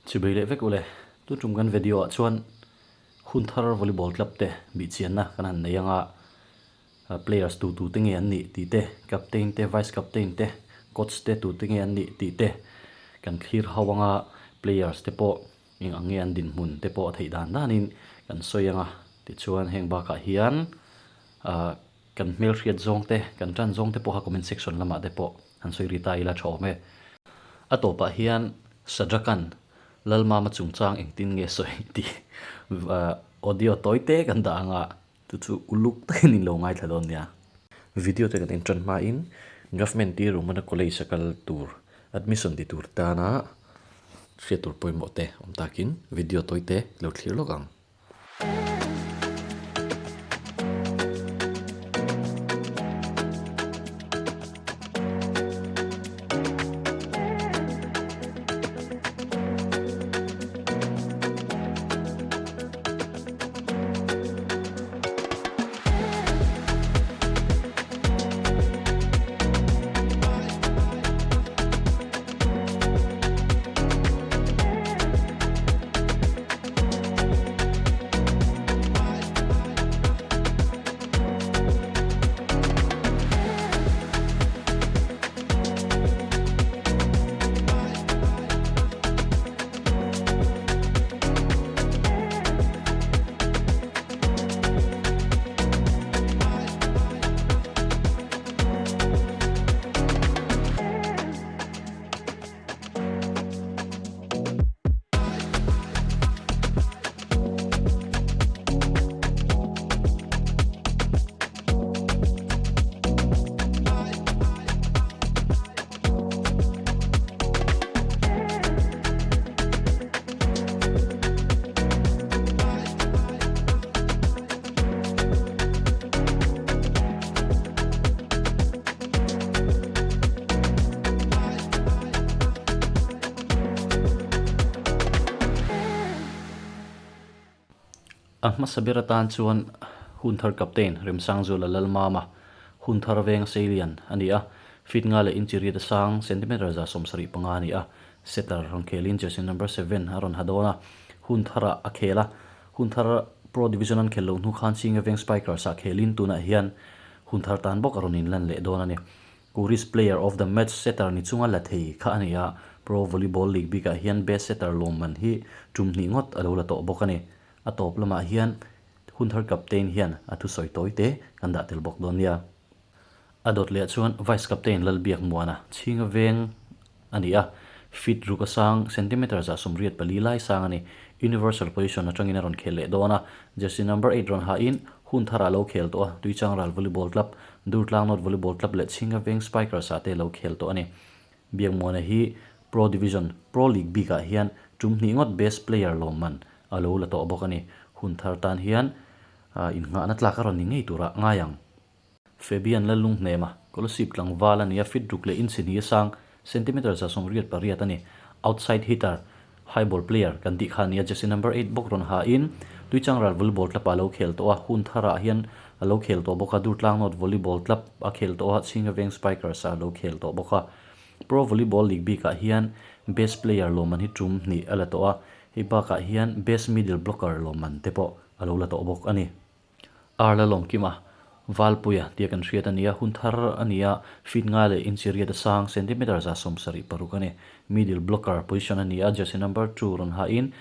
Chibei leh vek ule, tu tum kan video ah chuan hun thar volleyball club te bihchianna kan han nei anga players tu tu te nge an nih tih te, captain te, vice captain te, coach te tu te nge an nih tih te kan thlir ho anga players te pawh eng ang nge an dinhmun te pawh a theih dan danin kan sawi anga tichuan heng bakah hian ah Kan hmelhriat zawng te, kan tan zawng te pawha comment section lamah te pawh han sawi ri ta ila tha awm e. A tawpah hian Sadrakan Lalmama chungchang engtin nge sawi tih audio tawi te kan dah anga chu chu uluk takin in lo ngaithla dawn nia. Video te kan en tan hmain Government tir Rumana College a kal tur admission ti tur tana hriat tur pawimawh te awm takin video tawi te lo thlir lawk ang. A hmasa ber atan chuan Hunthar captain Remsangzuala Lalmama, Hunthar veng Seilian a ni a, feet nga leh inch riat a sang, centimetre 75 a ni a, setter rawn khelin jersey number seven a rawn ha dawn a, Huntharah a khel a, Hunthar Pro Division an khel lo hnu khan Chinga veng Spikers ah khelin tunah hian Hunthar tan bawk a rawn inlan leh dawn a ni. Kuris Player of the Match setter ni chunga la thei kha a ni a, Pro Volleyball League bikah hian Best Setter lawmman hi tum hnih ngawt a lo la tawh bawk a ni. A tawp lamah hian Hunthar Captain hian a thusawi tawi te kan dah tel bawk dawn nia. A dawt leh chuan Vice Captain Lalbiakmuana chhinga veng a ni a, feet ruk a sang, centimetre 84 lai sang a ni. Universal position atangin a rawn khel leh dawn a, jersey number eight rawn hahin hun tharah a lo khel tawh a, Tuichangral Volleyball Club, Durtlang North Volleyball Club leh Chhinga Veng Spikers ah te a lo khel tawh a ni. Biakmuana hi Pro Division, Pro League bikah hian tum hnih ngawt Best Player lawmman a lo la tawh bawk a ni. Hun thar tan hian innghahna tlak a rawn ni ngei turah ngai ang. Fabian Lallunghnema, Kolasib tlangval a ni a, feet ruk leh inch hnih a sang, centimetre 98 a ni. Outside hitter, high ball player, kan tih kha a ni a, jersey number eight bawk rawn ha in, Tuichangral volleyball club ah a lo khel tawh a, hun tharah hian a lo khel tawh bawk a, Durtlang North volleyball club a khel tawh a, Chhinga Veng Spikers ah a lo khel tawh bawk a. Pro Volleyball League bikah hian Best Player lawmman hi tum hnih a la tawh a, hei bakah hian Best Middle Blocker lawmman te pawh a lo la tawh bawk a ni. Arla Lawmkima, Valpuia tia kan hriat a ni a, hun thar a ni a, feet nga leh inch riat a sang, centimetre 76 a ni. Middle blocker position a ni a, jersey number two rawn hahin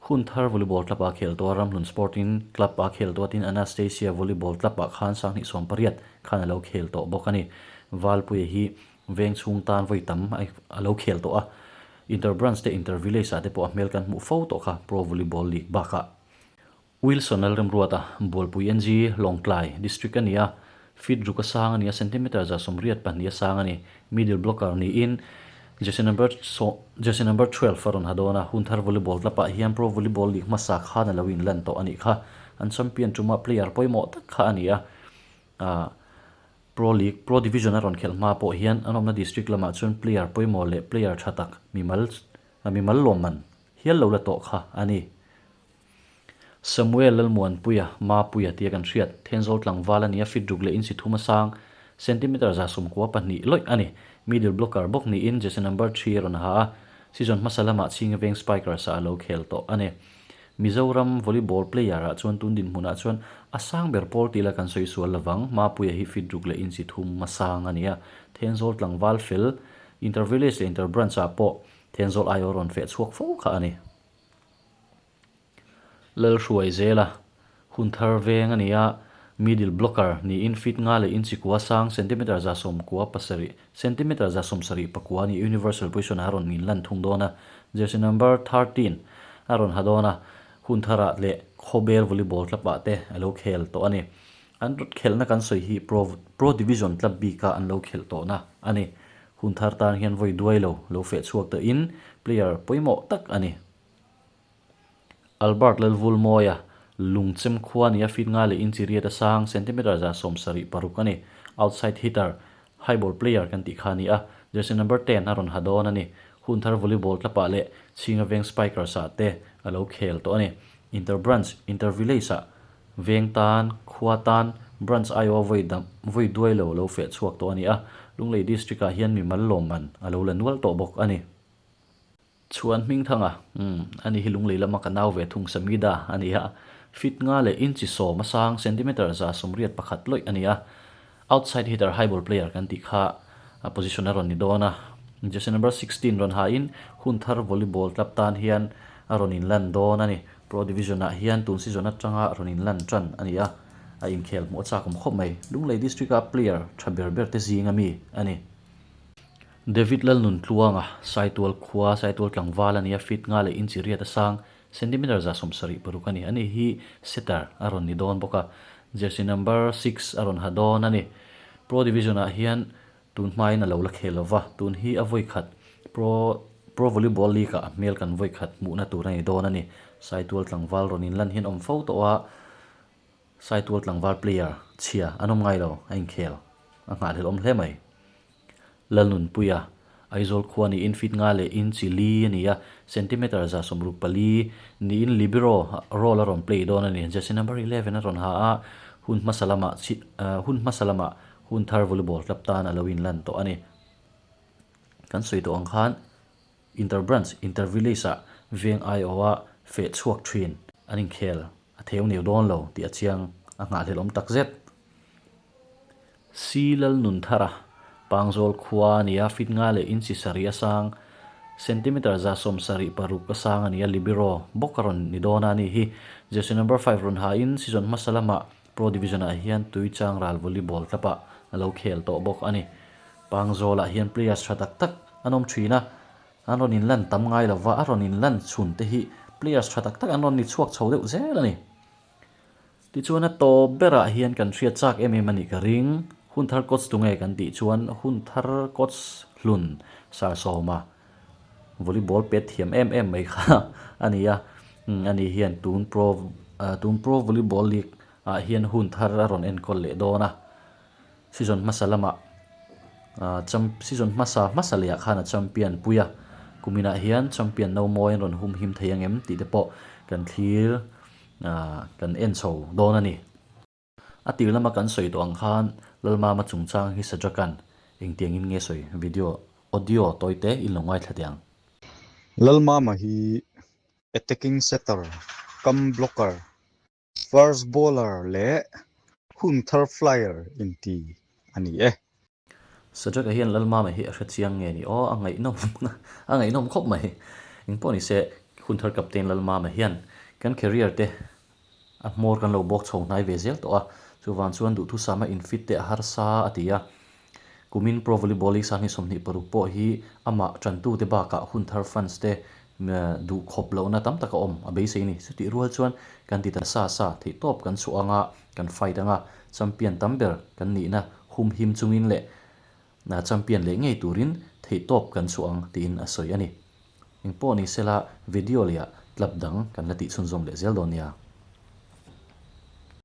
hun thar volleyball club ah khel tawh a, Ramhlun Sporting Club ah khel tawh a, tin Anastasia volleyball club ah khan 2018 khan a lo khel tawh bawk a ni. Valpuia hi veng chhung tan vawi tam a lo khel tawh a, Inter Branch te Inter Village ah te pawh a hmel kan hmuh fo tawh kha Pro Volleyball League bakah. Wilson Lalremruata, Bualpui NG, Lawngtlai District a ni a, feet ruk a sang a ni a, centimetre 84 a sang a ni. Middle blocker niin jersey number jersey number 12 a rawn ha dawn a, Hunthar Volleyball Club ah hian Pro Volleyball League hmasa khan a lo inlan tawh a nih kha. An champion tuma player pawimawh tak kha a ni a, ah Pro League, Pro Division a rawn khelh hma pawh hian an awmna district lamah chuan player pawimawh leh player tha tak mimal mimal lawmman hial lo la tawh kha a ni. Samuel Lalmuanpuia, Mapuia tia kan hriat, Thenzawl tlangval a ni a, feet ruk leh inch thum a sang, centimetre 92 lawih a ni. Middle blocker bawk niin jersey number three a rawn ha a. Season hmasa lamah Chhinga Veng Spikers ah a lo khel tawh a ni. Mizoram volleyball player ah chuan tun dinhmunah chuan a sang ber pawl tih la kan sawi sual lovang. Mapuia hi feet ruk leh inchi thum a sang a ni a. Thenzawl tlangval fel, Inter Village leh Inter Branch ah pawh Thenzawl aiawh rawn feh chhuak fo kha a ni. Lalhruai zela hun thar veng a ni a, middle blocker niin feet nga leh inchi kua sang centimeter 197 centimeter 174 a ni. Universal position ah a rawn inlan thung dawn a, jersey number 13 a rawn ha dawn a, hun tharah leh khawbel volleyball club ah te a lo khel tawh a ni. An khelhna kan sawi hi pro pro division club bika an lo khelh tawhna a ni. Hun thar tan hian vawi duai lo lo feh chhuak tawhin player pawimawh tak a ni. Albert Lalvulmawia, Lungchem khua nia feet nga leh inchi riat a sang, centimeter 76 a ni. Outside hitter, high ball player kan tih kha a ni a, jersey number 10 a rawn ha dawn a ni. Hunthar volleyball club-ah leh Chhinga Veng Spikers-ah te a lo khel tawh a ni. Inter Branch, Inter Village-ah veng tan, khua tan, branch aiawha vawi dam, vawi duai lo lo feh chhuak tawh a ni a. Lunglei District-ah hian mimal lawmman a lo la nual tawh bawk a ni. Chhuan Hmingthanga, Umm, ani hi lunglei lama ka nau ve thung Samida a ni a, feet nga leh inchi sawm a sang centimeter 81 lawih a ni a, outside hitter high ball player kan tih kha a position a rawn ni dawn a, jersey number 16 rawn hain Hunthar volleyball club tan hian a rawn inlan dawn a ni. Pro division ah hian tun season atanga rawn inlan tan a ni a, a inkhel hmuh a chakawm khawp mai. Lunglei district a player tha ber ber te zinga mi a ni. David Lalnuntluanga, Saitual khua, Saitual tlangval a ni a, feet nga leh inchi riat a sang, centimeter 76 a ni. Ani hi setter a rawn ni dawn bawk a, jersey number 6 a rawn ha dawn a ni. Pro Division ah hian tun hmain a lo la khel lova, tun hi a vawi khat Pro Pro Volleyball League ah a hmel kan vawi khat hmuhna tur a ni dawn a ni. Saitual tlangval rawn inlan hian awm fo tawh a, Saitual tlangval player chhia an awm ngai lo, a inkhel a nghahhlelh awm hle mai. Lalnunpuia, Aizawl khua niin feet nga leh inch li a ni a, centimeter 64 niin libero role a rawn play dawn a ni. Jersey number 11 a rawn ha a, hun hmasa lamah hun hmasa lamah hun thar volleyball club tan a lo inlan tawh a ni. Kan sawi tawh ang khan Inter Branch, Inter Village ah veng aiawha feh chhuak thin an inkhel a theu neu dawn lo tih a chiang a nghahhlelh awm tak zet. Si Lalnunthara, Pangzawl khua a ni a, feet nga leh inchi sarih a sang, centimeter 76 a sang a ni a, libero bawk a rawn ni dawn a ni hi. Jersey number 5 rawn hain season hmasa lamah Pro Division ah hian Tuichang ral volleyball club ah a lo khel tawh bawk a ni. Pangzawlah hian players tha tak tak an awm thin a, an rawn inlan tam ngai lova, a rawn inlan chhun te hi players tha tak tak an rawn ni chhuak chho deuh zel a ni. Tichuan a tawp berah hian kan hriat chak em em a nih ka ring, Hunthar coach tunge kan tih chuan Hunthar coach hlun Sarsawma volleyball pet thiam em em mai kha a ni a, ani hian tun pro tun pro volleyball league ah hian Hunthar a rawn enkawl leh dawn a. Season hmasa lamah season hmasa hmasa lehah khan a champion pui a, kuminah hian champion no mawi an rawn hum him thei ang em tih te pawh kan thlir kan en chho dawn a ni. A tir lama kan sawi tawh ang khan Lalmama chungchang hi Sadrakan engtiangin nge sawi video audio tawi te in lo ngaithla teh ang. Lalmama hi attacking setter, cum blocker, First bowler leh Hunthar flyer inti a ni e. Sajaka hian Lalmama hi a hre chiang nge ni aw, a ngaihnawm a ngaihnawm khawp mai. Engpawh ni se Hunthar captain Lalmama hian kan career te a hmawr kan lo bawk chho hnai ve zel tawh a, chuvang chuan duhthusama infit te a harsa a ti a. Kumin Pro Volleyball League Sanghnih 26 pawh hi amah tantute bakah Hunthar fans te duh khawp lohna tam tak a awm a beisei a ni. Chutih rual chuan kan ti ta sa sa theihtawp kan chhuah anga kan fight anga champion tam ber kan nihna hum him chungin leh champion leh ngei turin theihtawp kan chhuah ang tiin a sawi a ni. Engpawh ni sela video leh ah club dang kan la tih chhunzawm leh zel dawn nia.